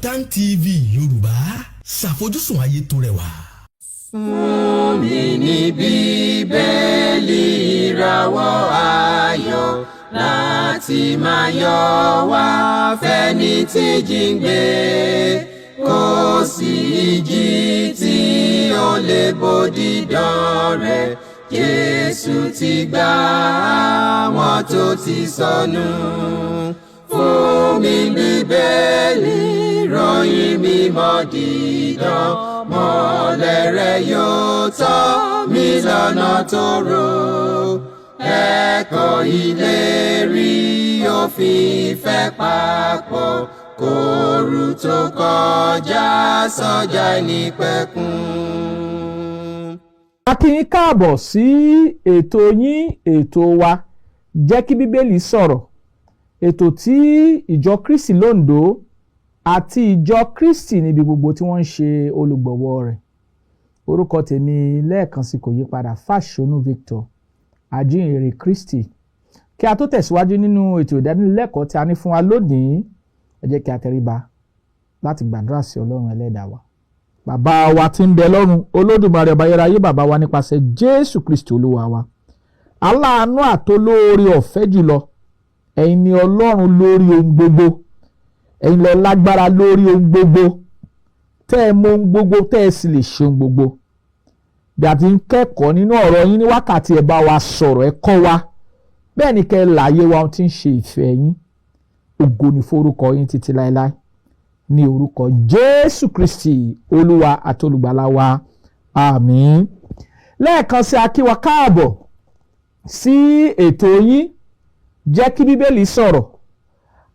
Kaftan TV Yorùbá, ṣàfojúsùn ayé tó rẹwà. Fún mi ní Bíbélì, ìràwọ̀ ayọ̀ láti máa yọ wá fẹ́ni tí jíǹgbé. Kò sí ìjì tí ó lè bòdì dán rẹ̀. Jésù ti gbà àwọn tó ti sọnù. Fún mi Bíbélì, ròyìn mímọ́ dídán, mọ́lẹ̀ rẹ̀ yóò tọ́ mi lọ́nà tó rò. Ẹ̀kọ́ ìlérí òfin ìfẹ́ papọ̀ kóoru tó kọjá sọ́jà ìnípẹ̀kun. A kí yín káàbọ̀ sí ètò yín, ètò wa, Jẹ́ kí Bíbélì Sọ̀rọ̀, ètò tí Ìjọ Kristi Londo àti Ìjọ Kristi níbi gbogbo tí wọ́n ń ṣe olùgbọ̀wọ́ rẹ̀. Orúkọ tèmi lẹ́ẹ̀kan sí kò yí padà, Fáṣọnù Victor, ajínrere Kristi. Kí a tó tẹ̀síwájú nínú ètò ìdánilẹ́kọ̀ọ́ tí a ní fún wa lónìí, ẹ jẹ́ kí a tẹríba láti gbàdúrà sí Ọlọ́run Ẹlẹ́dàá wa. Bàbá wa tí ń bẹ lọ́run, Olódùmarè, ọba ayérayé, bàbá wa nípasẹ̀ Jésù Kristi Olúwa wa, aláàánú àtolóore ọ̀fẹ́ jùlọ, ẹ̀yin ni Ọlọ́run lórí ohun gbogbo. Ẹ̀yin lẹ lágbára lórí ohun gbogbo, tẹ́ ẹ mọ ohun gbogbo, tẹ́ ẹ sì lè ṣe ohun gbogbo. Bí a ti ń kẹ́kọ̀ọ́ nínú ọ̀rọ̀ yín ní wákàtí, ẹ bá wa sọ̀rọ̀, ẹ kọ́ wa, bẹ́ẹ̀ ni kẹ́ ẹ láyé wa ohun tí ń ṣe ìfẹ́ yín. Ògo ni forúkọ yín títí láéláé, ní orúkọ Jésù Kristi, Olúwa àti Olùgbàlà wa, àmín. Lẹ́ẹ̀kan sí, a kí wa káàbọ̀ sí ètò yín, Jẹ́ kí Bíbélì Sọ̀rọ̀.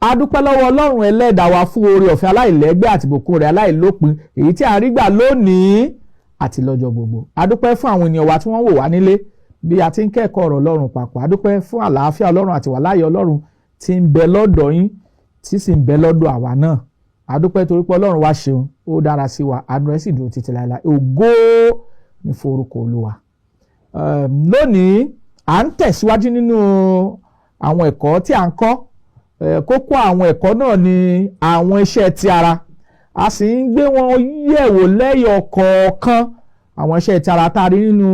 A dúpẹ́ lọ́wọ́ Ọlọ́run Ẹlẹ́dàá wa fún oore ọ̀fẹ́ aláìlẹ́gbẹ́ àti ìbùkún rẹ̀ aláìlópin, èyí tí a rí gbà lónìí àti lọ́jọ́ gbogbo. A dúpẹ́ fún àwọn ènìyàn wa tí wọ́n wò wá nílé bí a ti ń kẹ́kọ̀ọ́ ọ̀rọ̀ Ọlọ́run papọ̀. A dúpẹ́ fún àlàáfíà Ọlọ́run àti wàláyé Ọlọ́run tí ń bẹ lọ́dọ̀ yín, tí sì ń bẹ lọ́dọ̀ àwa náà. A dúpẹ́ torí pé Ọlọ́run wa ṣeun, ó dára sí wa, àánú rẹ̀ sì dúró títí láéláé. Ògo ní forúkọ Olúwa. Lónìí, à ń tẹ̀síwájú nínú àwọn ẹ̀kọ́ tí à ń kọ́. Kókó àwọn ẹ̀kọ́ náà ni àwọn iṣẹ́ ti ara. A sì ń gbé wọn yẹ̀wò lẹ́yọ kọ̀ọ̀kan, àwọn iṣẹ́ ti ara tá a rí nínú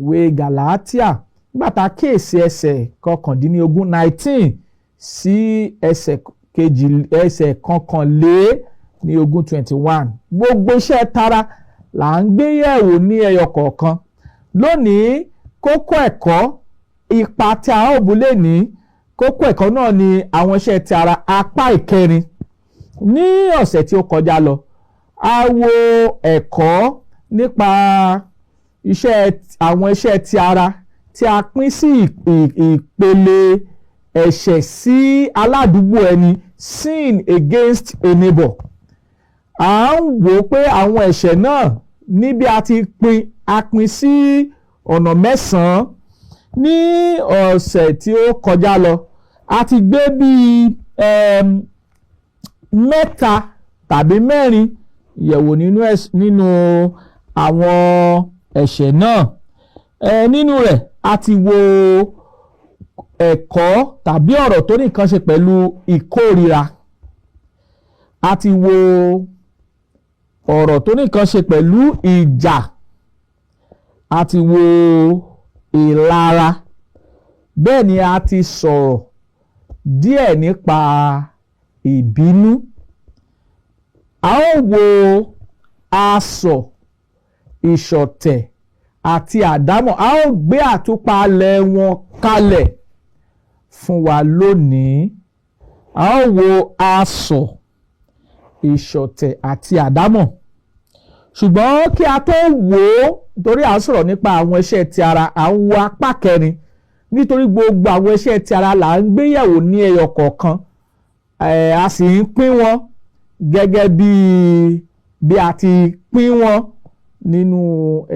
ìwé Gàlátíà, nígbà tá a kíyèsí ẹsẹ̀ 19, 19 sí ẹsẹ̀ kejì, ẹsẹ̀ 21, 21. Gbogbo iṣẹ́ tara là ń gbé yẹ̀wò ní ẹyọ kọ̀ọ̀kan. Lónìí, kókó ẹ̀kọ́ ipa tí a ó bú lè ní kókó ẹ̀kọ́ náà ni àwọn iṣẹ́ ti ara, apá ìkẹrin. Ní ọ̀sẹ̀ tí ó kọjá lọ, a wo ẹ̀kọ́ nípa iṣẹ́, àwọn iṣẹ́ ti ara tí a pín sí ìpele ẹ̀ṣẹ̀ sí aládùúgbò ẹni, sin against a neighbor. À ń wò ó pé àwọn ẹ̀ṣẹ̀ náà, níbi a ti pín, a pín sí ọ̀nà mẹ́sàn-án. Ní ọ̀sẹ̀ tí ó kọjá lọ, a ti gbé bíi mẹ́ta tàbí mẹ́rin yẹ̀wò nínú àwọn ẹ̀ṣẹ̀ náà. Nínú rẹ̀, a ti wo ẹ̀kọ́ tàbí ọ̀rọ̀ tó ní nǹkan ṣe pẹ̀lú ìkórira. A ti wo ọ̀rọ̀ tó ní nǹkan ṣe pẹ̀lú ìjà. A ti wo ìlara. Bẹ́ẹ̀ ni a ti sọ̀rọ̀ díẹ̀ nípa ìbínú. A ó wo asọ̀, ìṣọ̀tẹ̀ àti àdámọ̀. A ó gbé àtúpalẹ̀ wọn kalẹ̀ fún wa lónìí. A ó wo asọ̀, ìṣọ̀tẹ̀ àti àdámọ̀. Ṣùgbọ́n kí a tó wò ó, torí à ń sọ̀rọ̀ nípa àwọn iṣẹ́ ti ara, à ń wo apá kẹrin, nítorí gbogbo àwọn iṣẹ́ ti ara là ń gbéyẹ̀wò ní ẹyọ kọ̀ọ̀kan, a sì ń pín wọn gẹ́gẹ́ bí a ti pín wọn nínú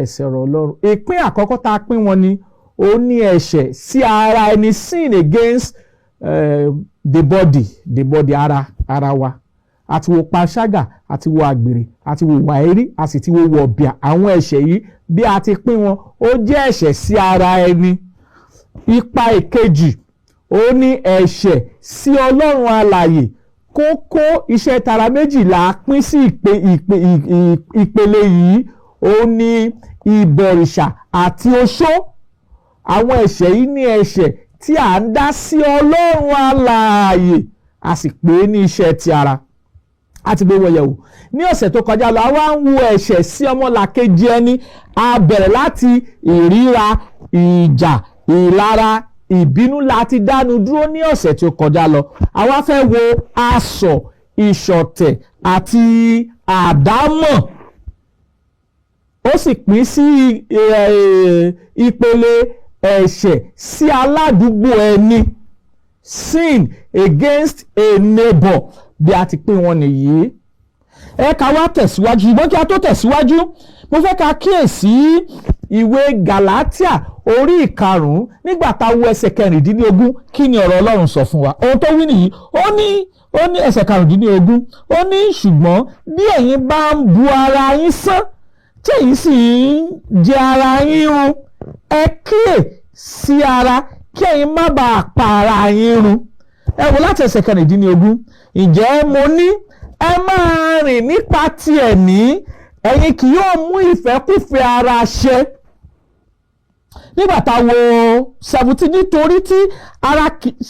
ẹsẹ̀ ọ̀rọ̀ Ọlọ́run. Ìpín àkọ́kọ́ tá a pín wọn ni ó ní ẹ̀ṣẹ̀ sí ara ẹni, sin against the body, the body, ara wa. A ti wo panṣágà, a ti wo àgbèrè, a ti wo wàírí, a sì ti wo wọ̀bìà. Àwọn ẹ̀ṣẹ̀ yìí, bí a ti pín wọn, ó jẹ́ ẹ̀ṣẹ̀ sí ara ẹni. Ipa ìkejì, ó ní ẹ̀ṣẹ̀ sí Ọlọ́run alààyè. Kókó iṣẹ́ tara méjì la pín sí ìpele yìí. Ó ní ìbọ̀rìṣà àti oṣó. Àwọn ẹ̀ṣẹ̀ yìí ní ẹ̀ṣẹ̀ tí à ń dá sí Ọlọ́run alààyè, a sì pè é ní iṣẹ́ ti ara. A ti gbé wọn yẹ̀wò ní ọ̀sẹ̀ tó kọjá lọ. A wá ń wo ẹ̀ṣẹ̀ sí ọmọlàkejì ẹni. A bẹ̀rẹ̀ láti ìríra, ìjà, ìlara, ìbínú láti dánu dúró ní ọ̀sẹ̀ tó kọjá lọ. A wá fẹ́ wo asọ̀, ìṣọ̀tẹ̀ àti àdámọ̀. Ó sì pín sí ìpele ẹ̀ṣẹ̀ sí aládùúgbò ẹni, sin against a neighbor. Bí a ti pín wọn nìyí. Ẹ ká wá tẹ̀síwájú, ṣùgbọ́n kí a tó tẹ̀síwájú, mo fẹ́ ká kíyèsí ìwé Gàlátíà orí 5. Nígbà tá a wo ẹsẹ̀ 16, kí ni ọ̀rọ̀ Ọlọ́run sọ fún wa? Ohun tó wí nìyí. Ó ní ẹsẹ̀ 15, ó ní, "Ṣùgbọ́n bí ẹ̀yin bá ń bu ara yín sán, tí ẹ̀yin sì ń jẹ ara yín run, ẹ kíyè sí ara, kí ẹ̀yin má bàa pa ara yín run." Ẹ wò láti ẹsẹ̀ 16: "Ǹjẹ́ mo ní, ẹ máa rìn nípa ti ẹ̀mí, ẹ̀yin kì yóò mú ìfẹ́kúfẹ̀ẹ́ ara ṣẹ." Nígbà tá a wo 17, "Nítorí tí ara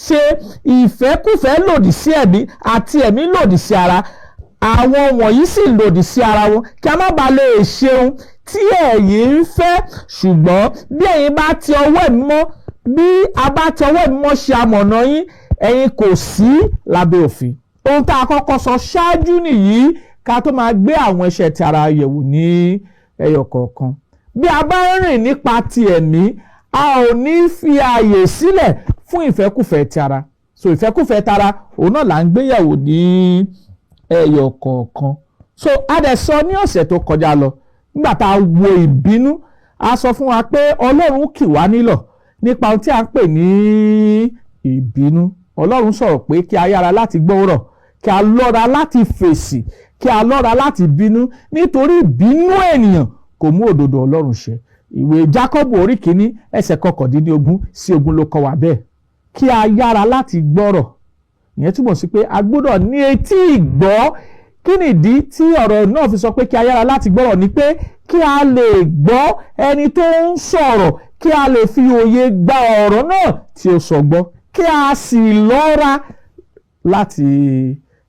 ṣe ìfẹ́kúfẹ̀ẹ́ lòdì sí ẹ̀mí, àti ẹ̀mí lòdì sí ara, àwọn wọ̀nyí sì lòdì sí ara wọn, kí a má bàa lè ṣe ohun tí ẹ̀yin ń fẹ́. Ṣùgbọ́n bí ẹ̀yin bá ti ọwọ́ ẹ̀mí mọ́, bí a bá ti ọwọ́ ẹ̀mí mọ́ ṣe amọ̀nà yín, ẹ̀yin kò sí lábẹ́ òfin." Ohun tá a kọ́kọ́ sọ ṣáájú nìyí, ká tó máa gbé àwọn iṣẹ́ ti ara yẹ̀wò ní ẹyọ kọ̀ọ̀kan. Bí a bá ń rìn nípa ti ẹ̀mí, a ò ní fi ààyè sílẹ̀ fún ìfẹ́kùfẹ́ ti ara. So ìfẹ́kùfẹ́ tara, òun náà là ń gbéyẹ̀wò ní ẹyọ kọ̀ọ̀kan. So a dẹ̀ sọ ní ọ̀sẹ̀ tó kọjá lọ, nígbà tá a wo ìbínú, a sọ fún wa pé Ọlọ́run kì wá nílọ̀ nípa ohun tí a ń pè ní ìbínú. Ọlọ́run sọ̀rọ̀ pé kí a yára láti gbọ́rọ̀, kí a lọ́ra láti fèsì, kí a lọ́ra láti bínú, nítorí ìbínú ènìyàn kò mú òdodo Ọlọ́run ṣẹ. Ìwé Jákọ́bù orí 1, ẹsẹ̀ 19 sí 20 ló kọ́ wa bẹ́ẹ̀. Kí a yára láti gbọ́rọ̀, ìyẹn túmọ̀ sí pé a gbọ́dọ̀ ní etí ìgbọ́. Kí nìdí tí ọ̀rọ̀ náà fi sọ pé kí a yára láti gbọ́rọ̀? Ni pé kí a lè gbọ́ ẹni tó ń sọ̀rọ̀, kí a lè fi òye gba ọ̀rọ̀ náà tí ó sọ gbọ́, kí a sì lọ́ra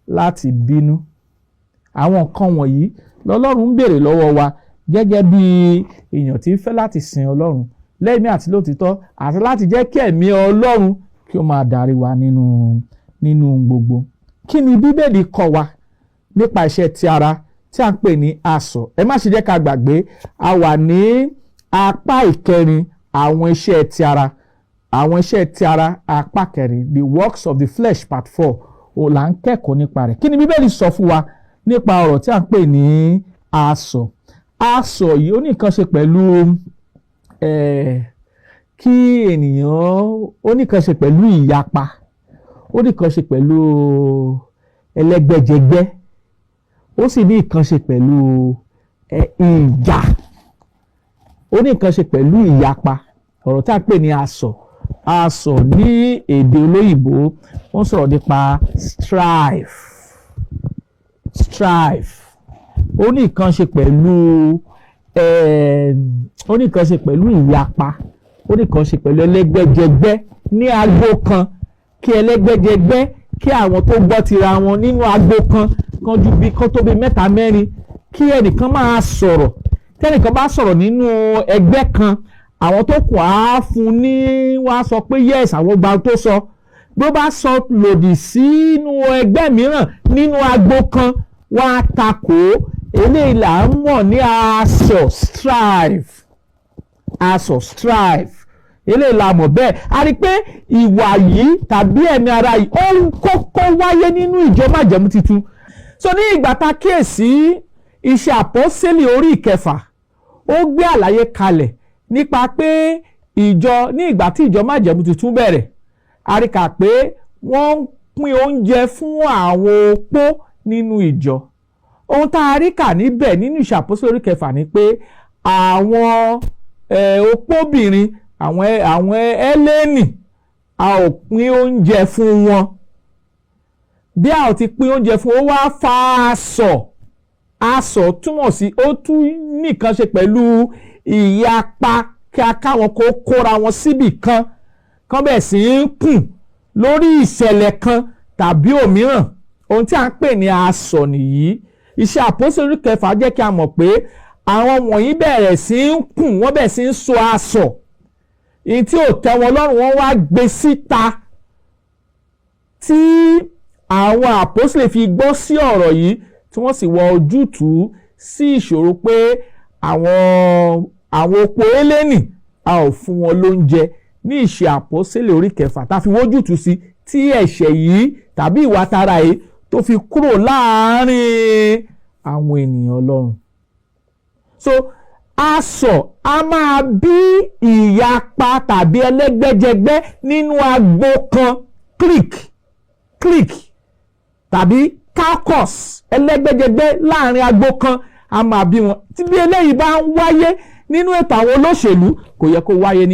láti bínú. Àwọn nǹkan wọ̀nyí lọ́lọ́run ń béèrè lọ́wọ́ wa gẹ́gẹ́ bí èèyàn tí ń fẹ́ láti sin Ọlọ́run lẹ́mìí àti lótìtọ́, àti láti jẹ́ kí ẹ̀mí Ọlọ́run kí ó máa darí wa nínú gbogbo. Kí ni Bíbélì kọ́ wa nípa iṣẹ́ ti ara tí a ń pè ní asọ̀? Ẹ má ṣe jẹ́ ká gbàgbé, a wà ní apá ìkẹrin, àwọn iṣẹ́ ti ara. Àwọn iṣẹ́ ti ara, apá kẹrin, the works of the flesh, part 4, ò là ń kẹ́kọ̀ọ́ nípa rẹ̀. Kí ni Bíbélì sọ fún wa nípa ọ̀rọ̀ tí a ń pè ní asọ̀? Asọ̀ yìí, ó ní nǹkan ṣe pẹ̀lú kí ènìyàn, ó ní nǹkan ṣe pẹ̀lú ìyapa, ó ní nǹkan ṣe pẹ̀lú ẹlẹ́gbẹ́jẹgbẹ́, ó sì ní nǹkan ṣe pẹ̀lú ìjà, ó ní nǹkan ṣe pẹ̀lú ìyapa. Ọ̀rọ̀ tí a ń pè ní asọ̀, asọ̀ ní èdè olóyìnbó, wọ́n sọ̀rọ̀ nípa strife. Strife, ó ní nǹkan ṣe pẹ̀lú ìyapa, ó ní nǹkan ṣe pẹ̀lú ẹlẹ́gbẹ́jẹgbẹ́ ní agbo kan, kí ẹlẹ́gbẹ́jẹgbẹ́, kí àwọn tó gbọ́ tira wọn nínú agbo kan kan ju bí kan tó bí mẹ́ta mẹ́rin, kí ẹnìkan máa sọ̀rọ̀. Tẹ́nìkan bá sọ̀rọ̀ nínú ẹgbẹ́ kan, àwọn tó kù á fún ní, wọ́n á sọ pé yes, àwọn gba tó sọ. Bí ó bá sọ lòdì sínú ẹgbẹ́ mìíràn nínú agbo kan, wọ́n á takò. Eléyìí là ń mọ̀ ní asọ̀, strife. Asọ̀, strife, eléyìí la mọ̀ bẹ́ẹ̀. A rí i pé ìwà yìí tàbí ẹ̀mí ara yìí, ó ń kọ́kọ́ wáyé nínú ìjọ májẹ̀mú titun. So ní ìgbà tá a kíyèsí Iṣẹ́ Àpọ́sítélì orí 6, ó gbé àlàyé kalẹ̀ nípa pé ìjọ, ní ìgbà tí ìjọ májẹ̀mú tuntun bẹ̀rẹ̀, a rí kà pé wọ́n ń pín oúnjẹ fún àwọn opó nínú ìjọ. Ohun tá a rí kà níbẹ̀ nínú Iṣẹ́ Àpọ́sítélì orí 6 ni pé àwọn opóbìnrin, àwọn Ẹ́lẹ́nì, a ò pín oúnjẹ fún wọn. Bí a ò ti pín oúnjẹ fún, ó wá fa asọ̀. Asọ̀ túmọ̀ sí, ó tún nìkan ṣe pẹ̀lú ìyapa, kí a káwọn kó kóra wọn síbì kan, kán bẹ̀ sí ń kùn lórí ìṣẹ̀lẹ̀ kan tàbí òmíràn. Ohun tí a ń pè ní asọ̀ nìyí. Iṣẹ́ Àpọ́sítélì orí 6 jẹ́ kí a mọ̀ pé àwọn wọ̀nyí bẹ̀rẹ̀ sí ń kùn, wọ́n bẹ̀rẹ̀ sí ń so asọ̀. Ìyí tí ò tẹ́ wọn lọ́rùn, wọ́n wá gbé síta, tí àwọn àpọ́sítélì fi gbọ́ sí ọ̀rọ̀ yìí, tí wọ́n sì wọ ojútùú sí ìṣòro pé àwọn opó Hélénì, a ò fún wọn lóúnjẹ, ní Ìṣe Àpọ́sítélì orí 6, tá a fi wójútùú sí, tí ẹ̀ṣẹ̀ yìí tàbí ìwà tara yìí tó fi kúrò láàárín àwọn ènìyàn Ọlọ́run. So asọ̀ a máa bí ìyapa tàbí ẹlẹ́gbẹ́jẹgbẹ́ nínú agbo kan, clique tàbí caucus, ẹlẹ́gbẹ́jẹgbẹ́ láàrin agbo kan, a máa bí wọn. Tí bí eléyìí bá ń wáyé nínú ètò àwọn olóṣèlú, kò yẹ kó wáyé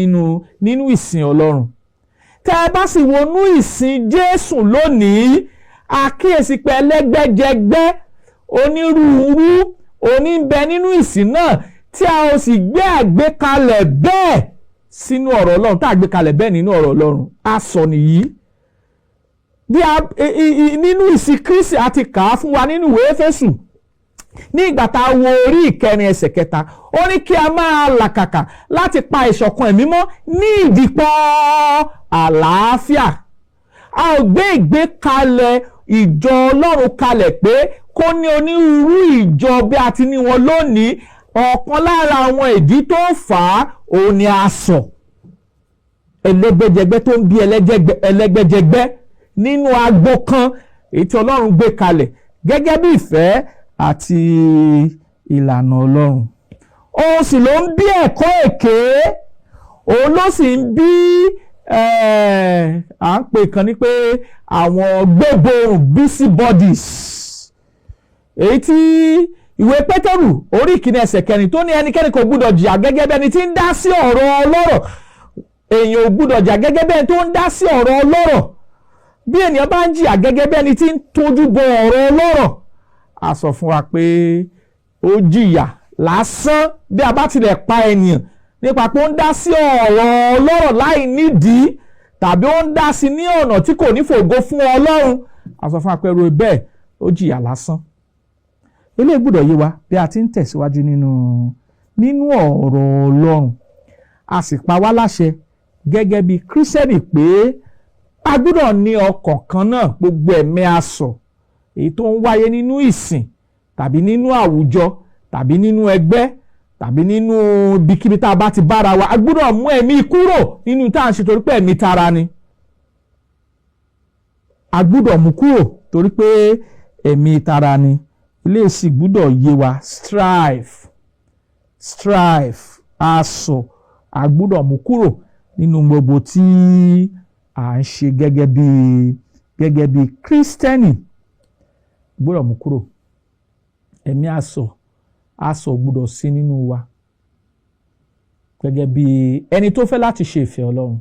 nínú ìsìn Ọlọ́run. Tẹ́ ẹ bá sì wọnú ìsìn Jésù lónìí, àkíyèsí pé ẹlẹ́gbẹ́jẹgbẹ́ onírúurú oníbẹ nínú ìsìn náà, tí a ò sì gbé àgbékalẹ̀ bẹ́ẹ̀ sínú ọ̀rọ̀ Ọlọ́run, tá a gbé kalẹ̀ bẹ́ẹ̀ nínú ọ̀rọ̀ Ọlọ́run. Asọ̀ nìyí. Bí a nínú ìsìn Kristi, a ti kà á fún wa nínú ìwé Éfésù, ní ìgbà tá a wo orí 4 ẹsẹ̀ 3, ó ní kí a máa làkàkà láti pa ìṣọ̀kan ẹ̀mí mọ́ ní ìdìpọ̀ àlàáfíà. A ò gbé ìgbékalẹ̀ ìjọ Ọlọ́run kalẹ̀ pé kó ní onírúurú ìjọ bí a ti ní wọn lónìí. Ọ̀kan lára àwọn ìdí tó fà á, òun ni asọ̀, ẹlẹ́gbẹ́jẹgbẹ́ tó ń bí ẹlẹ́gbẹ́jẹgbẹ́ nínú agbo kan, èyí tí Ọlọ́run gbé kalẹ̀ gẹ́gẹ́ bí ìfẹ́ àti ìlànà Ọlọ́run. Òun sì ló ń bí ẹ̀kọ́ èké, òun ló sì ń bí, à ń pè kan ní pé àwọn gbéborùn, busybodies, èyí tí ìwé Pétérù orí 1 ẹsẹ̀ 4 tó ní ẹnikẹ́ni kò gbúdọ̀ jìyà gẹ́gẹ́ bí ẹni tí ń dá sí ọ̀rọ̀ ọlọ́rọ̀. Èèyàn ò gbúdọ̀ jìyà gẹ́gẹ́ bí ẹni tó ń dá sí ọ̀rọ̀ ọlọ́rọ̀. Bí ènìyàn bá ń jìyà gẹ́gẹ́ bí ẹni tí ń tójú bọ ọ̀rọ̀ ọlọ́rọ̀, a sọ fún wa pé ó jìyà lásán. Bí a bá tilẹ̀ pa ènìyàn nípa pé ó ń dá sí ọ̀rọ̀ ọlọ́rọ̀ láì nídìí, tàbí ó ń dá sí ní ọ̀nà tí kò ní fògo fún Ọlọ́run, a sọ fún wa pé irú bẹ́ẹ̀, ó jìyà lásán. Eléyìí gbọ́dọ̀ yé wa bí a ti ń tẹ̀síwájú nínú ọ̀rọ̀ Ọlọ́run. A sì pa wá láṣẹ gẹ́gẹ́ bí Kírísítẹ́nì pé a gbọ́dọ̀ ní ọkàn kan náà. Gbogbo ẹ̀mí asọ̀ èyí tó ń wáyé nínú ìsìn tàbí nínú àwùjọ tàbí nínú ẹgbẹ́ tàbí nínú ibikíbi tá a bá ti bára wa, a gbọ́dọ̀ mú ẹ̀mí kúrò nínú tá à ń ṣe, torí pé ẹ̀mí tara ni. A gbọ́dọ̀ mú kúrò torí pé ẹ̀mí tara ni. Ilé sì gbọ́dọ̀ yé wa. Strife, strife, asọ̀, a gbọ́dọ̀ mú kúrò nínú gbogbo tí à ń ṣe gẹ́gẹ́ bí Kírísítẹ́nì. Gbọ́dọ̀ mú kúrò. Ẹ̀mí asọ̀, asọ̀ gbọ́dọ̀ sí nínú wa gẹ́gẹ́ bí ẹni tó fẹ́ láti ṣe ìfẹ́ Ọlọ́run.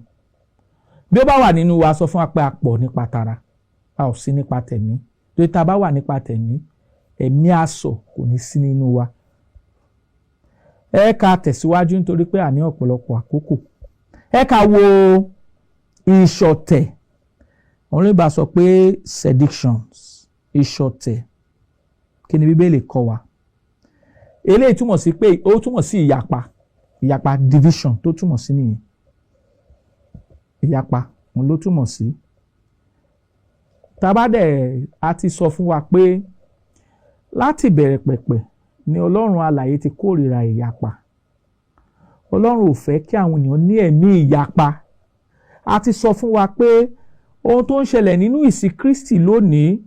Bí ó bá wà nínú wa, sọ fún wa pé a pọ̀ nípa tara, a ò sí nípa tẹ̀mí, torí tá a bá wà nípa tẹ̀mí, ẹ̀mí asọ̀ kò ní sí nínú wa. Ẹ ká tẹ̀síwájú, nítorí pé a ní ọ̀pọ̀lọpọ̀ àkókò. Ẹ ká wo ìṣọ̀tẹ̀. Àwọn olóyìnbó sọ pé seditions, ìṣọ̀tẹ̀. Kí ni Bíbélì kọ́ wa? Eléyìí túmọ̀ sí pé, ó túmọ̀ sí ìyapa, ìyapa, division tó túmọ̀ sí nìyẹn. Ìyapa òun ló túmọ̀ sí. Tá bá dẹ̀ a ti sọ fún wa pé láti bẹ̀rẹ̀ pẹ̀pẹ̀ ni Ọlọ́run alààyè ti kórìíra ìyapa. Ọlọ́run ò fẹ́ kí àwọn ènìyàn ní ẹ̀mí ìyapa. A ti sọ fún wa pé ohun tó ń ṣẹlẹ̀ nínú ìsìn Kristi lónìí,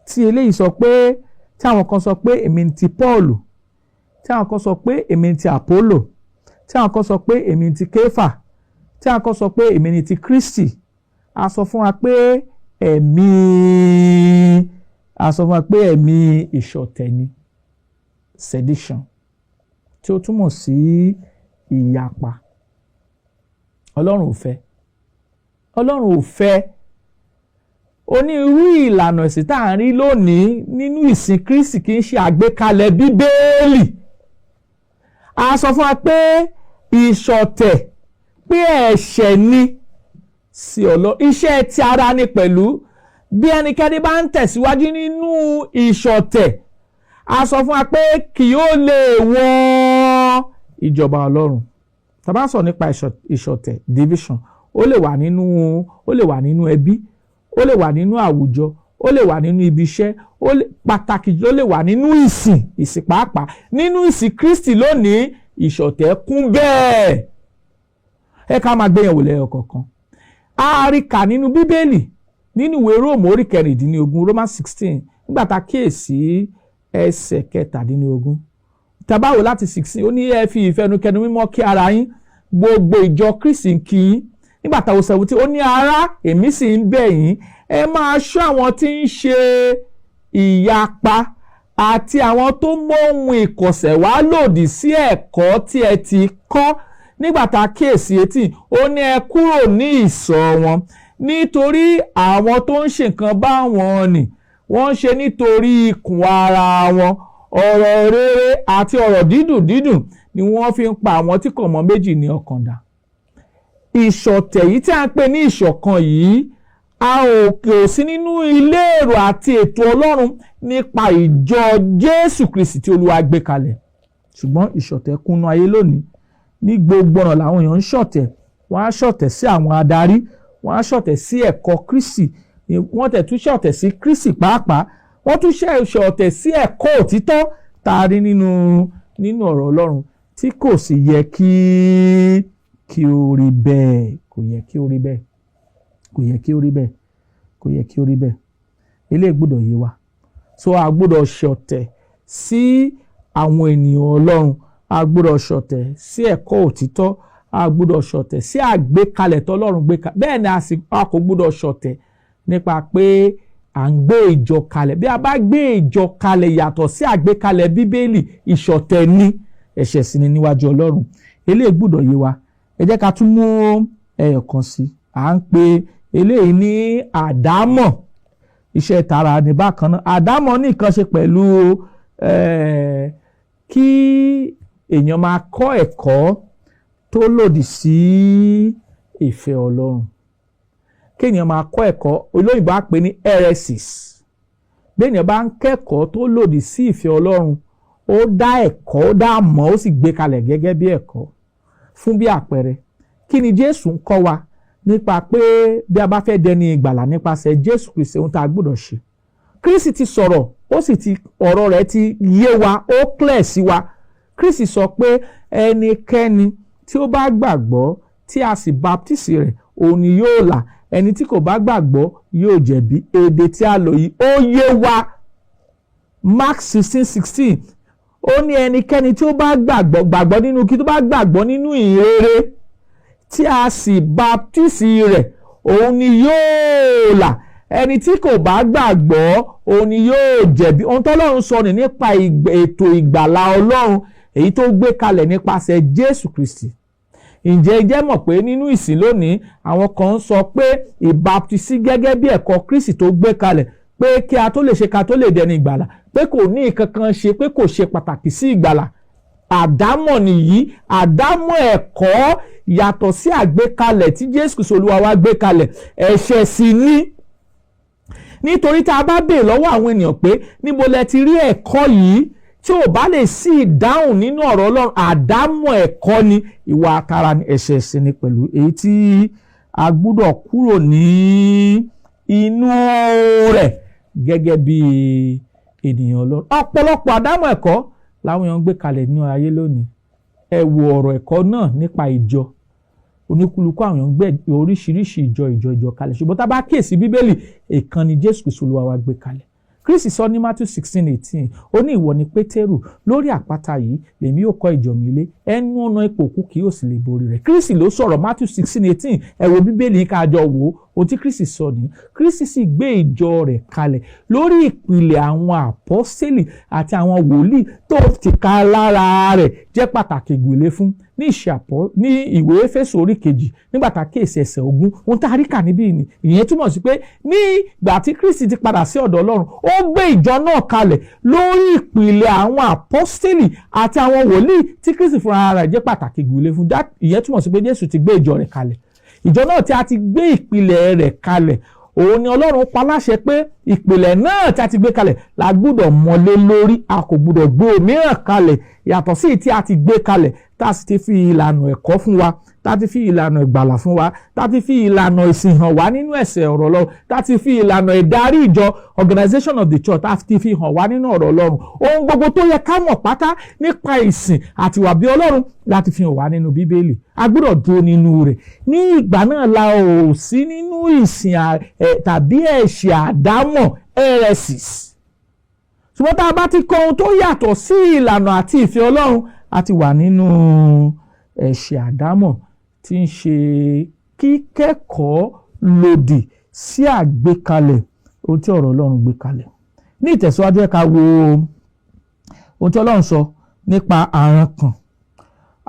tí eléyìí sọ pé, tí àwọn kan sọ pé èmi ti Pọ́ọ̀lù, tí àwọn kan sọ pé èmi ti Àpólò, tí àwọn kan sọ pé èmi ti Kéfà, tí àwọn kan sọ pé èmi ni ti Kristi, a sọ fún wa pé ẹ̀mí, a sọ fún wa pé ẹ̀mí ìṣọ̀tẹ̀ ni, sedition, tí ó túmọ̀ sí ìyapa. Ọlọ́run ò fẹ́, Ọlọ́run ò fẹ́. Onírúurú ìlànà ẹ̀sìn tá à ń rí lónìí nínú ìsìn Kristi kì í ṣe àgbékalẹ̀ Bíbélì. A sọ fún wa pé ìṣọ̀tẹ̀, pé ẹ̀ṣẹ̀ ni sí Ọlọ́run, iṣẹ́ ti ara ni pẹ̀lú. Bí ẹnikẹ́ni bá ń tẹ̀síwájú nínú ìṣọ̀tẹ̀, a sọ fún wa pé kì yóò lè wọ ìjọba Ọlọ́run. Tá bá sọ nípa ìṣọ̀tẹ̀, division, ó lè wà nínú ẹbí, ó lè wà nínú àwùjọ, ó lè wà nínú ibi iṣẹ́, ó lè pàtàkì, ó lè wà nínú ìsìn pàápàá. Nínú ìsìn Kristi lónìí, ìṣọ̀tẹ̀ kún bẹ́ẹ̀. Ẹ ká máa gbéyàwó lẹ́yọ kọ̀ọ̀kan. A rí kà nínú Bíbélì, nínú ìwé Róòmù orí 16, Romans 16, nígbà tá a kíyèsí ẹsẹ̀ 17, tá bá wò láti 16, ó ní, "Ẹ fi ìfẹnukẹnu mímọ́ kí ara yín. Gbogbo ìjọ Kristi ń kí yín." Nígbà táwọn 17, ó ní, "Ará, èmi sì ń bẹ̀ yín, ẹ máa ṣọ́ àwọn tí ń ṣe ìyapa àti àwọn tó mú ohun ìkọ̀sẹ̀ wá lòdì sí ẹ̀kọ́ tí ẹ ti kọ́." Nígbà tá a kíyèsí 18, ó ní, "Ẹ kúrò ní ìsọ̀ wọn, nítorí àwọn tó ń ṣe nǹkan báwọn nì wọ́n ń ṣe nítorí ikùn ara wọn. Ọ̀rọ̀ rere àti ọ̀rọ̀ dídùn dídùn ni wọ́n fi ń pa àwọn tí kò mọ méjì ní ọkàn dà." Ìṣọ̀tẹ̀ yìí tí a ń pè ní ìṣọ̀kan yìí, a ò kò sí nínú ilé èrò àti ètò Ọlọ́run nípa ìjọ Jésù Kristi tí Olúwa gbé kalẹ̀. Ṣùgbọ́n ìṣọ̀tẹ̀ kúnnú ayé lónìí. Ní gbogbo ọ̀nà làwọn èèyàn ń ṣọ̀tẹ̀. Wọ́n á ṣọ̀tẹ̀ sí àwọn adarí, wọ́n á ṣọ̀tẹ̀ sí ẹ̀kọ́ Kristi, wọ́n tẹ̀ tún ṣọ̀tẹ̀ sí Kristi pàápàá, wọ́n tún ṣọ̀tẹ̀ sí ẹ̀kọ́ òtítọ́ tá a rí nínú ọ̀rọ̀ Ọlọ́run, tí kò sì yẹ kí ó rí bẹ́ẹ̀. Kò yẹ kí ó rí bẹ́ẹ̀, kò yẹ kí ó rí bẹ́ẹ̀, kò yẹ kí ó rí bẹ́ẹ̀. Eléyìí gbọ́dọ̀ yé wa. So a gbọ́dọ̀ ṣọ̀tẹ̀ sí àwọn ènìyàn Ọlọ́run, a gbọ́dọ̀ ṣọ̀tẹ̀ sí ẹ̀kọ́ òtítọ́, a gbọ́dọ̀ ṣọ̀tẹ̀ sí àgbékalẹ̀ tọ́lọ́run gbé kalẹ̀. Bẹ́ẹ̀ ni a kò gbọ́dọ̀ ṣọ̀tẹ̀ nípa pé à ń gbé ìjọ kalẹ̀. Bí a bá gbé ìjọ kalẹ̀ yàtọ̀ sí àgbékalẹ̀ Bíbélì, ìṣọ̀tẹ̀ ni, ẹ̀ṣẹ̀ sì ni níwájú Ọlọ́run. Eléyìí gbọ́dọ̀ yé wa. Ẹ jẹ́ ká tún mú ẹyọ kan sí. À ń pe eléyìí ní àdámọ̀. Iṣẹ́ tara ní bákan náà. Àdámọ̀ ní nǹkan ṣe pẹ̀lú kí èèyàn máa kọ́ ẹ̀kọ́ tó lòdì sí ìfẹ́ Ọlọ́run, kí èèyàn máa kọ́ ẹ̀kọ́, olóyìnbó á pè ní heresies. Bí èèyàn bá ń kẹ́kọ̀ọ́ tó lòdì sí ìfẹ́ Ọlọ́run, ó dá ẹ̀kọ́, ó dá mọ̀, ó sì gbé kalẹ̀ gẹ́gẹ́ bí ẹ̀kọ́. Fún bí àpẹẹrẹ, kí ni Jésù ń kọ́ wa nípa pé bí a bá fẹ́ dẹni ìgbàlà nípasẹ̀ Jésù Kristi, ohun tá a gbọ́dọ̀ ṣe? Kristi ti sọ̀rọ̀, ó sì ti ọ̀rọ̀ rẹ̀ ti yé wa, ó clear sí wa. Kristi sọ pé ẹnikẹ́ni tí ó bá gbàgbọ́ tí a sì baptisi rẹ̀, òun ni yóò là; ẹni tí kò bá gbàgbọ́ yóò jẹ̀bi. Èdè tí a lò yìí, ó yé wa. Mark 16:16, ó ní ẹnikẹ́ni tí ó bá gbàgbọ́, gbàgbọ́ nínú kí, tó bá gbàgbọ́ nínú ìhìnrere tí a sì baptisi rẹ̀, òun ni yóò là; ẹni tí kò bá gbàgbọ́, òun ni yóò jẹ̀bi. Ohun tọ́lọ́run sọ ní nípa ètò ìgbàlà Ọlọ́run èyí tó gbé kalẹ̀ nípasẹ̀ Jésù Kristi. Ǹjẹ́ ẹ jẹ́ mọ̀ pé nínú ìsìn lónìí, àwọn kan ń sọ pé ìbaptisí gẹ́gẹ́ bí ẹ̀kọ́ Kristi tó gbé kalẹ̀ pé kí a tó lè ṣe, ká tó lè dẹni ìgbàlà, pé kò ní nǹkan ṣe, pé kò ṣe pàtàkì sí ìgbàlà? Àdámọ̀ nìyí, àdámọ̀ ẹ̀kọ́ yàtọ̀ sí àgbékalẹ̀ tí Jésù Kristi Olúwa wa gbé kalẹ̀. Ẹ̀ṣẹ̀ sì ni, nítorí tá a bá béèrè lọ́wọ́ àwọn ènìyàn pé níbo lẹ ti rí ẹ̀kọ́ yìí, tí ò bá lè sí ìdáhùn nínú ọ̀rọ̀ Ọlọ́run, àdámọ̀ ẹ̀kọ́ ni, ìwà àtara ni, ẹ̀ṣẹ̀ sì ni pẹ̀lú, èyí tí a gbúdọ̀ kúrò ní inú rẹ̀ gẹ́gẹ́ bí ènìyàn Ọlọ́run. Ọ̀pọ̀lọpọ̀ àdámọ̀ ẹ̀kọ́ làwọn èèyàn ń gbé kalẹ̀ nínú ayé lónìí. Ẹ wo ọ̀rọ̀ ẹ̀kọ́ náà nípa ìjọ. Oníkúlùkù àwọn èèyàn ń gbé oríṣiríṣi ìjọ, ìjọ, ìjọ kalẹ̀. Ṣùgbọ́n tá a bá kíyèsí Bíbélì, ìkan ni Jésù Kristi Olúwa wa gbé kalẹ̀. Kristi sọ ní Matthew 16:18, ó ní, "Ìwọ ni Pétérù, lórí àpáta yìí lèmi yóò kọ́ ìjọ mi lé. Ẹnu ọ̀nà ipò òkú kì yóò sì lè borí rẹ̀. Kristi ló sọ̀rọ̀, Matthew 16:18. Ẹ wo Bíbélì yín ká jọ wò ó. Ohun tí Kristi sọ nìyí. Kristi sì gbé ìjọ rẹ̀ kalẹ̀ lórí ìpìlẹ̀ àwọn àpọ́sítélì àti àwọn wòlíì, tó ti ká lára rẹ̀ jẹ́ pàtàkì ìgbèlé fún ní ìṣàpọ̀ ní ìwé Éfésù orí 2, nígbà tá a kíyèsí ẹsẹ̀ 20. Ohun tá a rí kà níbí ni ìyẹn túmọ̀ sí pé ní ìgbà tí Kristi ti padà sí ọ̀dọ̀ Ọlọ́run, ó gbé ìjọ náà kalẹ̀ lórí ìpìlẹ̀ àwọn àpọ́sítélì àti àwọn wòlíì tí Kristi fúnra rẹ̀ jẹ́ pàtàkì ìgbèlé fún. Ìyẹn túmọ̀ sí pé Jésù ti gbé ìjọ rẹ̀ kalẹ̀. Ìjọ náà tí a ti gbé ìpìlẹ̀ rẹ̀ kalẹ̀, òun ni Ọlọ́run pa láṣẹ pé ìpìlẹ̀ náà tí a ti gbé kalẹ̀ la gbúdọ̀ mọlé lórí. A kò gbúdọ̀ gbé òmíràn kalẹ̀ yàtọ̀ sí tí a ti gbé kalẹ̀, tá a sì ti fi ìlànà ẹ̀kọ́ fún wa, tá a ti fi ìlànà ìgbàlà fún wa, tá a ti fi ìlànà ìsìn hàn wá nínú ẹ̀sẹ̀ ọ̀rọ̀ Ọlọ́run, tá a ti fi ìlànà ìdarí ìjọ, organization of the church, tá a ti fi hàn wá nínú ọ̀rọ̀ Ọlọ́run. Ohun gbogbo tó yẹ ká mọ̀ pátá nípa ìsìn àti ìwà bí Ọlọ́run láti fi hàn wá nínú Bíbélì. A gbọ́dọ̀ dúró nínú rẹ̀. Ní ìgbà náà la ò sí nínú ìsìn tàbí ẹ̀ṣẹ̀ àdámọ̀, heresies. Ṣùgbọ́n tá a bá ti kọ ohun tó yàtọ̀ sí ìlànà àti ìfẹ́ Ọlọ́run, a ti wà nínú ẹ̀ṣẹ̀ àdámọ̀, tí ń ṣe kíkẹ́kọ̀ọ́ lòdì sí àgbékalẹ̀ ohun tí ọ̀rọ̀ Ọlọ́run gbé kalẹ̀. Ní ìtẹ̀síwájú, ẹ ká wo ohun tí Ọlọ́run sọ nípa àrankàn.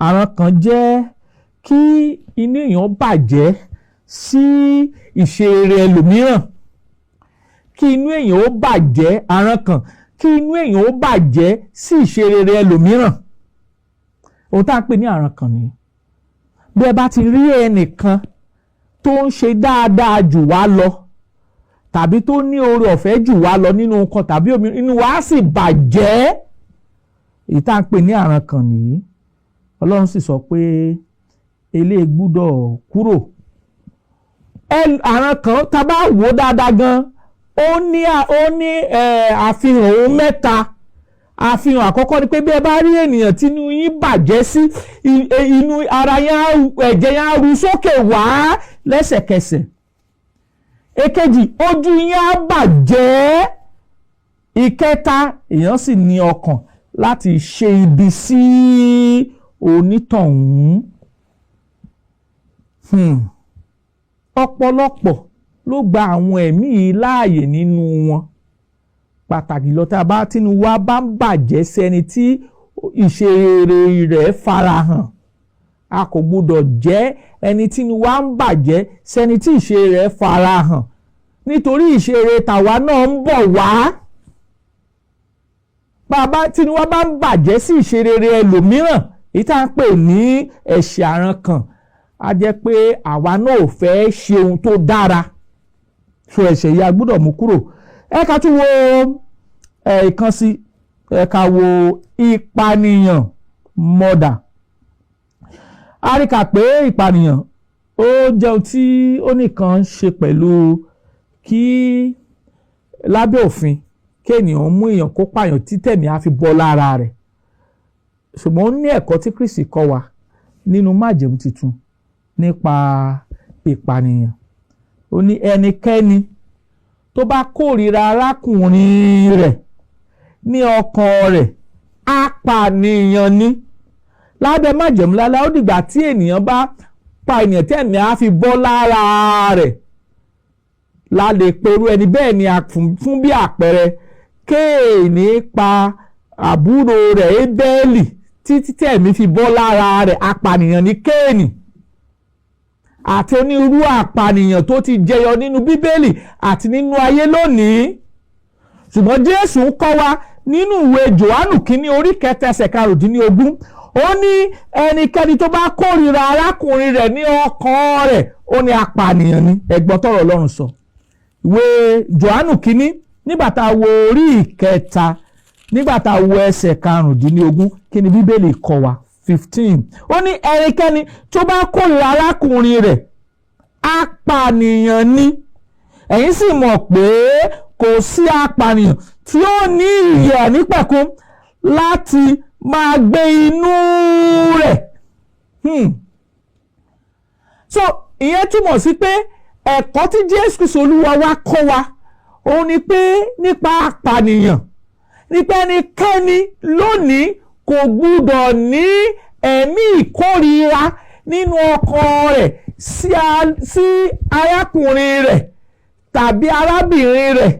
Àrankàn jẹ́ kí inú èèyàn bàjẹ́ sí ìṣe rere ẹlòmíràn, kí inú èèyàn ó bàjẹ́. Àrankàn, kí inú èèyàn ó bàjẹ́ sí ìṣe rere ẹlòmíràn, ohun tá à ń pè ní àrankàn nìyí. Bí ẹ bá ti rí ẹnìkan tó ń ṣe dáadáa jù wá lọ tàbí tó ní oore ọ̀fẹ́ jù wá lọ nínú nǹkan tàbí omi, inú wa á sì bàjẹ́. Èyí tá à ń pè ní àrankàn nìyí. Ọlọ́run sì sọ pé eléyìí gbúdọ̀ kúrò. Àrankàn, tá a bá wò ó dáadáa gan, ó ní àfihàn ohun mẹ́ta. Àfihàn àkọ́kọ́ ni pé bí ẹ bá rí ènìyàn tí inú yín bàjẹ́ sí, inú ara yín, ẹ̀jẹ̀ yín á ru sókè wá lẹ́sẹ̀kẹsẹ̀. Èkejì, ojú yín á bàjẹ́. Ìkẹta, èèyàn sì ní ọkàn láti ṣe ibi sí onítọ̀hún. Ọ̀pọ̀lọpọ̀ ló gba àwọn ẹ̀mí yìí láàyè nínú wọn, pàtàkì lọ tá a bá tínú wa bá ń bàjẹ́ sẹ́ni tí ìṣe rere rẹ̀ farahàn. A kò gbúdọ̀ jẹ́ ẹni tínú wa ń bàjẹ́ sẹ́ni tí ìṣe rẹ̀ farahàn, nítorí ìṣe rere tàwa náà ń bọ̀ wá. Bàbá tínú wa bá ń bàjẹ́ sí ìṣe rere ẹlòmíràn, èyí tá à ń pè ní ẹ̀ṣẹ̀ àrankàn, á jẹ́ pé àwa náà ò fẹ́ ṣe ohun tó dára. So ẹ̀ṣẹ̀ yìí, a gbúdọ̀ mú kúrò. Ẹ ká tún wo ìkan sí. Ẹ ká wo ìpànìyàn, murder. A rí kà pé ìpànìyàn, ó jẹ́ ohun tí ó nìkan ṣe pẹ̀lú kí lábẹ́ òfin kí ènìyàn mú èèyàn kó pààyàn títẹ̀mí á fi bọ́ lára rẹ̀. Ṣùgbọ́n ó ní ẹ̀kọ́ tí Kristi kọ́ wa nínú májẹ̀mú tuntun nípa ìpànìyàn. Ó ní ẹnikẹ́ni tó bá kórìíra arákùnrin rẹ̀ ní ọkàn rẹ̀, apànìyàn ni. Lábẹ́ májẹ̀mú láéláé, ó dìgbà tí ènìyàn bá pa ènìyàn tí ẹ̀mí á fi bọ́ lára rẹ̀ la lè perú ẹni bẹ́ẹ̀ ni fún bí àpẹẹrẹ, Kéènì pa àbúrò rẹ̀ Ébẹ́lì títí tí ẹ̀mí fi bọ́ lára rẹ̀. Apànìyàn ní Kéènì, àti onírúurú àpànìyàn tó ti jẹyọ nínú Bíbélì àti nínú ayé lónìí. Ṣùgbọ́n Jésù ń kọ́ wa nínú ìwé Jòhánù kínní orí 3 ẹsẹ̀ 15. Ó ní ẹnikẹ́ni tó bá kórìíra arákùnrin rẹ̀ ní ọkàn rẹ̀, ó ní apànìyàn ni. Ẹ̀gbọ́n tọ̀rọ̀ Ọlọ́run sọ, ìwé Jòhánù kínní, nígbà tá a wo orí 3, nígbà tá a wo ẹsẹ̀ 15, kí ni Bíbélì kọ́ wa? 15, ó ní ẹnikẹ́ni tó bá kórìíra arákùnrin rẹ̀, apànìyàn ni. Ẹ̀yin sì mọ̀ pé kò sí apànìyàn tí ó ní ìyè àìnípẹ̀kun láti máa gbé inú rẹ̀. So ìyẹn túmọ̀ sí pé ẹ̀kọ́ tí Jésù Kristi Olúwa wa kọ́ wa, òun ni pé nípa apànìyàn, nípa ẹnikẹ́ni lónìí kò gbúdọ̀ ní ẹ̀mí ìkórìíra nínú ọkàn rẹ̀ sí arákùnrin rẹ̀ tàbí arábìnrin rẹ̀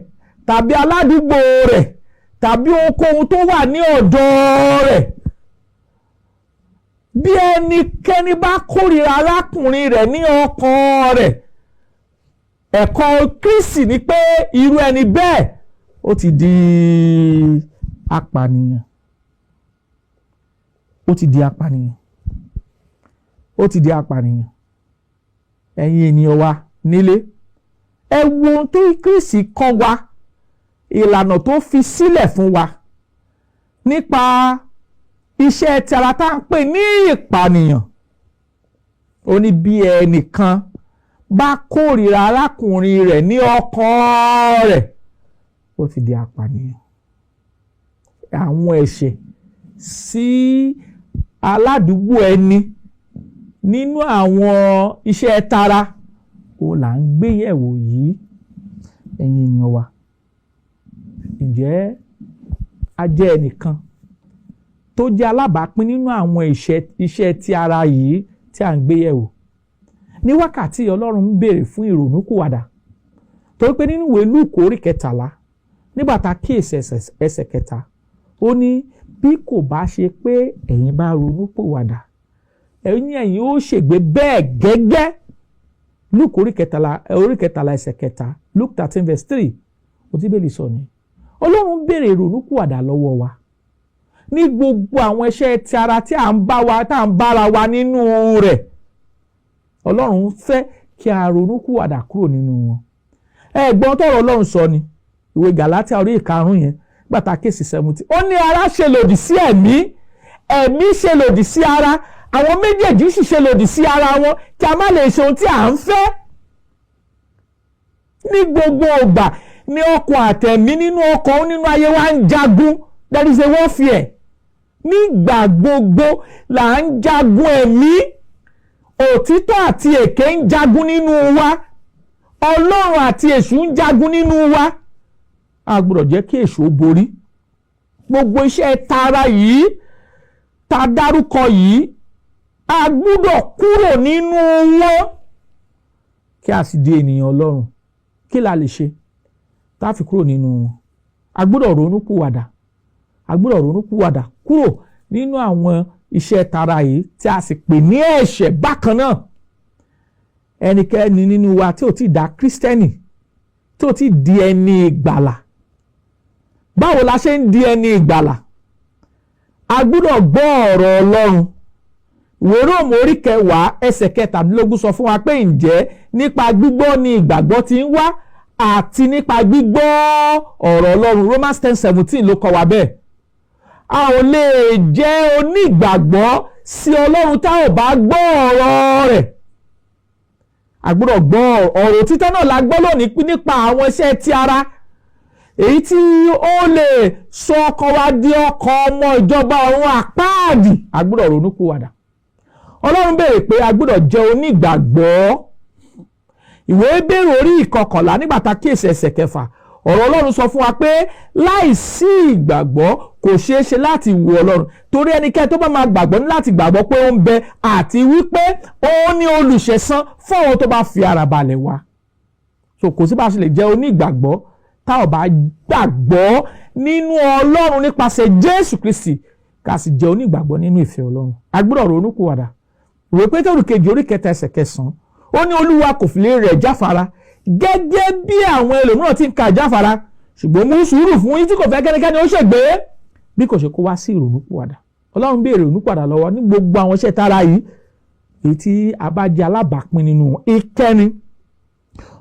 tàbí aládùúgbò rẹ̀ tàbí ohunkóhun tó wà ní ọ̀dọ̀ rẹ̀. Bí ẹnikẹ́ni bá kórìíra arákùnrin rẹ̀ ní ọkàn rẹ̀, ẹ̀kọ́ Kristi ni pé irú ẹni bẹ́ẹ̀ ó ti di apànìyàn. Ó ti di apànìyàn. Ó ti di apànìyàn. Ẹ̀yin ènìyàn wa nílé, ẹ wo ohun tó Kristi kọ́ wa, ìlànà tó fi sílẹ̀ fún wa nípa iṣẹ́ ti ara tá à ń pè ní ìpànìyàn. Ó ní bí ẹnìkan bá kórìíra arákùnrin rẹ̀ ní ọkàn rẹ̀, ó ti di apànìyàn. Àwọn ẹ̀ṣẹ̀ sí aládùúgbò ẹni nínú àwọn iṣẹ́ tara òun là ń gbé yẹ̀wò yìí. Ẹ̀yin ènìyàn wa, ǹjẹ́ a jẹ́ ẹnìkan tó jẹ́ alábàápín nínú àwọn iṣẹ́ ti ara yìí tí à ń gbé yẹ̀wò? Ní wákàtí, Ọlọ́run ń béèrè fún ìrònúpìwàdà, torí pé nínú ìwé Lúùkù orí 13, nígbà tá a kíyèsí ẹsẹ̀ 3, ó ní bí kò bá ṣe pé ẹ̀yin bá ronúpìwàdà, ẹ̀yin ó ṣègbé bẹ́ẹ̀ gẹ́gẹ́. Lúùkù orí 13 ẹsẹ̀ 3, Luke 13 verse 3, ó tí Bíbélì sọ ni. Ọlọ́run béèrè ìrònúpìwàdà lọ́wọ́ wa ní gbogbo àwọn iṣẹ́ ti ara tí à ń bá wa tá à ń bára wa nínú rẹ̀. Ọlọ́run fẹ́ kí a ronúpìwàdà kúrò nínú wọn. Ẹ̀gbọ́n tọ̀rọ̀ Ọlọ́run sọ ni ìwé Gàlátíà orí 5 yẹn gbàtà kéèsì 70, ó ní ara ṣe lòdì sí ẹ̀mí, ẹ̀mí ṣe lòdì sí ara, àwọn méjèèjì sì ṣe lòdì sí ara wọn, kí a má lè ṣe ohun tí à ń fẹ́. Ní gbogbo ìgbà ní ọkàn àtẹ̀mí nínú ọkàn nínú ayé wa ń jagun. There is a warfare. Nígbà gbogbo là ń jagun ẹ̀mí. Òtítọ́ àti èké ń jagun nínú wa. Ọlọ́run àti èṣù ń jagun nínú wa. A gbọ́dọ̀ jẹ́ kí èṣù ó borí. Gbogbo iṣẹ́ tara yìí ta dárúkọ yìí, a gbọ́dọ̀ kúrò nínú wọn kí a sì di ènìyàn Ọlọ́run. Kí la lè ṣe tá a fi kúrò nínú wọn? A gbọ́dọ̀ ronúpìwàdà. A gbọ́dọ̀ ronúpìwàdà kúrò nínú àwọn iṣẹ́ tara yìí tí a sì pè ní ẹ̀ṣẹ̀. Bákan náà, ẹnikẹ́ni nínú wa tí ò tí dá kírísítẹ́nì, tí ò tí di ẹni ìgbàlà, báwo la ṣe ń di ẹni ìgbàlà? A gbọ́dọ̀ gbọ́ ọ̀rọ̀ Ọlọ́run. Ìwé Róòmù orí 10 ẹsẹ̀ 23 sọ fún wa pé, ǹjẹ́ nípa gbígbọ́ ni ìgbàgbọ́ ti ń wá, àti nípa gbígbọ́ ọ̀rọ̀ Ọlọ́run. Romans 10:17 ló kọ́ wa bẹ́ẹ̀. A ò lè jẹ́ onígbàgbọ́ sí Ọlọ́run tá ò bá gbọ́ ọ̀rọ̀ rẹ̀. A gbọ́dọ̀ gbọ́ ọ̀rọ̀ òtítọ́ náà la gbọ́ lónìí nípa àwọn iṣẹ́ ti ara, èyí tí ó lè sọ ọkàn wa di ọkàn ọmọ ìjọba ọ̀run àpáàdì. A gbọ́dọ̀ ronúpìwàdà. Ọlọ́run béèrè pé a gbọ́dọ̀ jẹ́ onígbàgbọ́. Ìwé Hébérù orí 11, nígbà tá a kíyèsí ẹsẹ̀ 6, ọ̀rọ̀ Ọlọ́run sọ fún wa pé láìsí ìgbàgbọ́ kò ṣeé ṣe láti wu Ọlọ́run, torí ẹnikẹ́ni tó bá máa gbàgbọ́ ní láti gbàgbọ́ pé ó ń bẹ, àti wípé ó ní olùṣẹ̀san fún àwọn tó bá fi ara balẹ̀ wá. So kò sí bá a ṣe lè jẹ́ onígbàgbọ́ tá ò bá gbàgbọ́ nínú Ọlọ́run nípasẹ̀ Jésù Kristi, ká sì jẹ́ onígbàgbọ́ nínú ìfẹ́ Ọlọ́run. A gbọ́dọ̀ ronúpìwàdà. Ìwé Pétérù kejì orí 3 ẹsẹ̀ 9, ó ní Olúwa kò fi ìlérí rẹ̀ jáfara gẹ́gẹ́ bí àwọn ẹlòmíràn ti ń ka jáfara, ṣùgbọ́n mú sùúrù fún yín, tí kò fẹ́ kẹ́nikẹ́ni ó ṣègbé, bí kò ṣe kó wá sí ìrònúpìwàdà. Ọlọ́run béèrè ìrònúpìwàdà lọ́wọ́ ní gbogbo àwọn iṣẹ́ tara yìí, èyí tí a bá jẹ́ alábàápín nínú wọn. Ìkẹrin,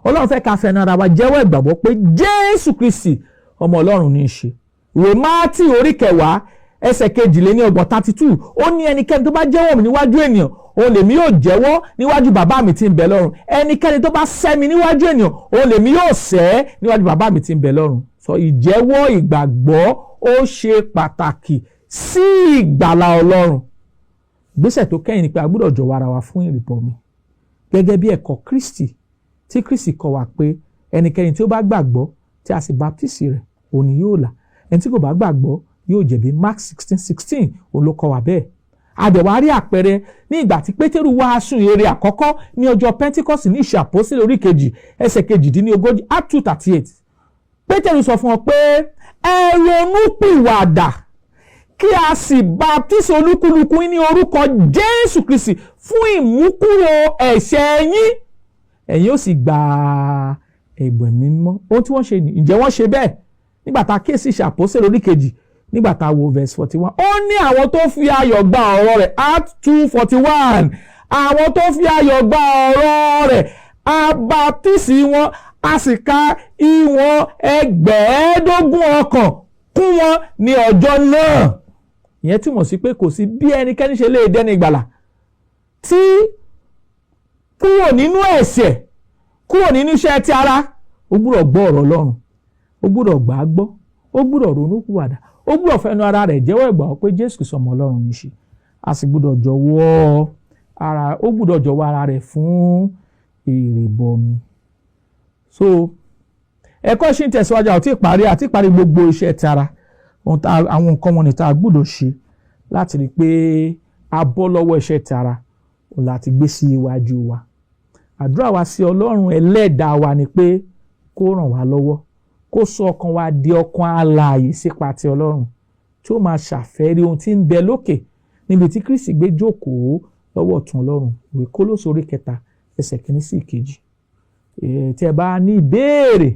Ọlọ́run fẹ́ ká fẹnu ara wa jẹ́wọ́ ìgbàgbọ́ pé Jésù Kristi ọmọ Ọlọ́run ní í ṣe. Ìwé Mátíù orí 10 ẹsẹ̀ 32, 32, ó ní ẹnikẹ́ni tó bá jẹ́wọ́ mi níwájú ènìyàn, òun lèmi yóò jẹ́wọ́ níwájú bàbá mi tí ń bẹ lọ́run. Ẹnikẹ́ni tó bá sẹ́ mi níwájú ènìyàn, òun lèmi yóò sẹ́ níwájú bàbá mi tí ń bẹ lọ́run. Sọ ìjẹ́wọ́ ìgbàgbọ́, ó ṣe pàtàkì sí ìgbàlà Ọlọ́run. Ìgbésẹ̀ tó kẹ́yìn ni pé a gbọ́dọ̀ jọ̀wọ́ ara wa fún ìrìbọmi gẹ́gẹ́ bí ẹ̀kọ́ Kristi tí Kristi kọ́ wa pé ẹnikẹ́ni tí ó bá gbàgbọ́ tí a sì baptisi rẹ̀, òun ni yóò là, ẹni tí kò bá gbàgbọ́ yóò jẹ̀bi. Mark 16:16, òun ló kọ́ wa bẹ́ẹ̀. A dẹ̀ wá rí àpẹẹrẹ ní ìgbà tí Pétérù wàásù ìhìnrere àkọ́kọ́ ní ọjọ́ Pentikọ́sì ní Ìṣe Àpọ́sítélì orí 2, ẹsẹ̀ 38, Act 2:38. Pétérù sọ fún wọn pé, "Ẹ ronúpìwàdà, kí a sì baptisi olúkúlùkù yín ní orúkọ Jésù Kristi fún ìmúkúrò ẹ̀ṣẹ̀ yín, ẹ̀yin ó sì gba ẹ̀bùn Ẹ̀mí Mímọ́." Ohun tí wọ́n ṣe ni, ǹjẹ́ wọ́n ṣe bẹ́ẹ̀? Nígbà tá a kíyèsí Ìṣe Àpọ́sítélì orí 2, nígbà tá a wo verse 41, ó ní àwọn tó fi ayọ̀ gba ọ̀rọ̀ rẹ̀, Act 2:41, àwọn tó fi ayọ̀ gba ọ̀rọ̀ rẹ̀, a baptisi wọn, a sì ka ìwọ̀n 5,000 ọkàn kún wọn ní ọjọ́ náà. Ìyẹn túmọ̀ sí pé kò sí bí ẹnikẹ́ni ṣe lè dẹ́ni ìgbàlà tí kúrò nínú ẹ̀ṣẹ̀, kúrò nínú iṣẹ́ ti ara. Ó gbúdọ̀ gbọ́ ọ̀rọ̀ Ọlọ́run, ó gbúdọ̀ gbà á gbọ́, ó gbúdọ̀ ronú pìwàdà, ó gbúdọ̀ fẹnu ara rẹ̀ jẹ́wọ́ ìgbà pé Jésù Kristi ọmọ Ọlọ́run ní í ṣe. A sì gbúdọ̀ jọ̀wọ́ ara, ó gbúdọ̀ jọ̀wọ́ ara rẹ̀ fún ìrìbọmi. So ẹ̀kọ́ ṣì ń tẹ̀síwájú, àti ìparí gbogbo iṣẹ́ ti ara. Àwọn nǹkan wọn ni tá a gbúdọ̀ ṣe láti rí i pé a bọ́ lọ́wọ́ iṣẹ́ ti ara, òun láti gbé sí iwájú wa. Àdúrà wa sí Ọlọ́run Ẹlẹ́dàá wa ni pé kó ràn wá lọ́wọ́, kó sọ ọkàn wa di ọkàn alààyè sípa ti Ọlọ́run, tí ó máa ṣàfẹ́rí ohun tí ń bẹ lókè, níbi tí Kristi gbé jókòó lọ́wọ́ ọ̀tún Ọlọ́run. Ìwé Kólósè orí 3, ẹsẹ̀ 1 sí 2. Tí ẹ bá ní ìbéèrè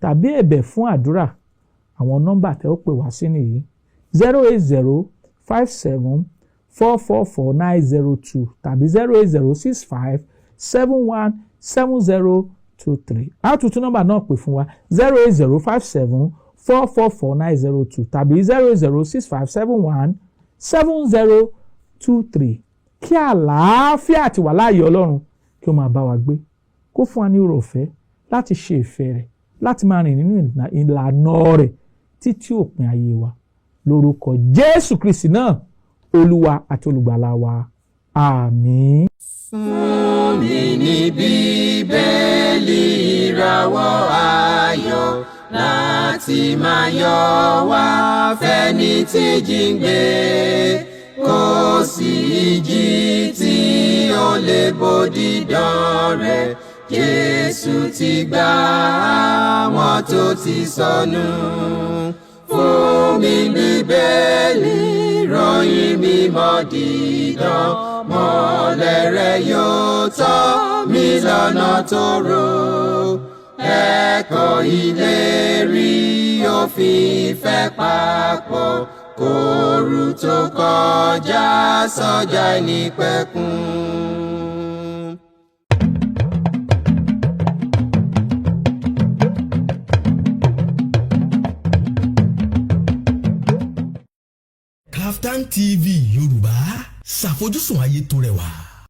tàbí ẹ̀bẹ̀ fún àdúrà, àwọn nọ́mbà tẹ́ ó pè wá sí nìyí: 08057444902 tàbí 08065717023. A tún tún nọ́mbà náà pè fún wa: 08057444902 tàbí 08065717023. Kí àlàáfíà àti wàláàyè Ọlọ́run kí ó máa bá wa gbé, kó fún wa ní oore ọ̀fẹ́ láti ṣe ìfẹ́ rẹ̀, láti máa rìn nínú ìlànà rẹ̀ títí òpin ayé wa, lórúkọ Jésù Kristi náà, Olúwa àti Olùgbàlà wa. Àmín. Fún mi ní Bíbélì, ìràwọ̀ ayọ̀, láti máa yọ wá fẹ́ni tí jíǹgbé. Kò sí ìjì tí ó lè bòdìdán rẹ̀. Jésù ti gbà àwọn tó ti sọnù. Fún mi Bíbélì, ròyìn mímọ́ dídán, mọ́lẹ̀ rẹ̀ yóò tọ́ mi lọ́nà tó rò. Ẹ̀kọ́ ìlérí òfin ìfẹ́ papọ̀, kóoru tó kọjá sọ́jà ìnípẹ̀kun. Kaftan TV Yorùbá, ṣàfojúsùn ayé tó rẹwà.